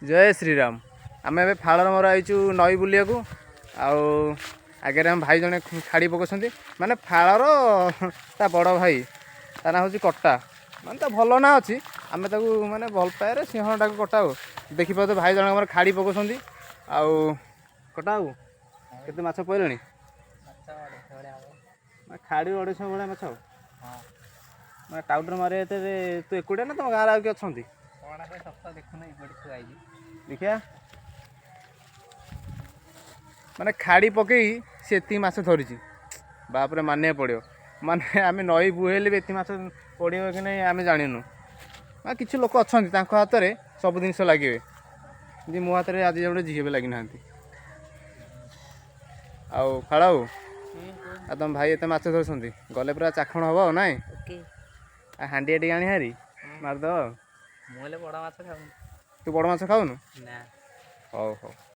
ଜୟ ଶ୍ରୀରାମ। ଆମେ ଏବେ ଫାଳର ମୋର ଆଇଛୁ ନଈ ବୁଲିବାକୁ। ଆଉ ଆଗରେ ଆମ ଭାଇ ଜଣେ ଖାଡ଼ି ପକାଉଛନ୍ତି, ମାନେ ଫାଳର ତା ବଡ଼ ଭାଇ, ତା ନାଁ ହେଉଛି କଟା, ମାନେ ତା ଭଲ ନାଁ ଅଛି। ଆମେ ତାକୁ ମାନେ ଭଲ ପାଏରେ ସିଂହଟାକୁ କଟା। ଆଉ ଦେଖିପାରୁଥିବେ ଭାଇ ଜଣେ ଆମର ଖାଡ଼ି ପକାଉଛନ୍ତି। ଆଉ କଟା, ଆଉ କେତେ ମାଛ ପଡ଼ିଲେଣି? ମାନେ ଖାଡ଼ି 250 ଭଳିଆ ମାଛ। ମାନେ ଟାଉଟର ମାରିବା ଏତେ ତୁ ଏକୁଟିଆ ନା ତମ ଗାଁରେ ଆଉ କିଏ ଅଛନ୍ତି? ଦେଖିବା, ମାନେ ଖାଡ଼ି ପକେଇ ସେ ଏତିକି ମାଛ ଧରିଛି, ବାପରେ, ମାନିବାକୁ ପଡ଼ିବ। ମାନେ ଆମେ ନଈ ବୁହେଇଲେ ବି ଏତିକି ମାଛ ପଡ଼ିବ କି ନାହିଁ ଆମେ ଜାଣିନୁ। ମାନେ କିଛି ଲୋକ ଅଛନ୍ତି, ତାଙ୍କ ହାତରେ ସବୁ ଜିନିଷ ଲାଗିବେ, ଯେ ମୋ ହାତରେ ଆଜି ଗୋଟେ ଝିଅ ବି ଲାଗିନାହାନ୍ତି। ଆଉ ଫାଳ, ଆଉ ତମ ଭାଇ ଏତେ ମାଛ ଧରୁଛନ୍ତି, ଗଲେ ପୁରା ଚାଖଣ ହବ ଆଉ ନାଇଁ? ଆଉ ହାଣ୍ଡିଆ ଟିକେ ଆଣି ହାରି ମାରିଦେବ ଆଉ। ମୁଁ ହେଲେ ବଡ଼ ମାଛ ଖାଉନି। ତୁ ବଡ଼ ମାଛ ଖାଉନୁ? ନା। ହଉ ହଉ।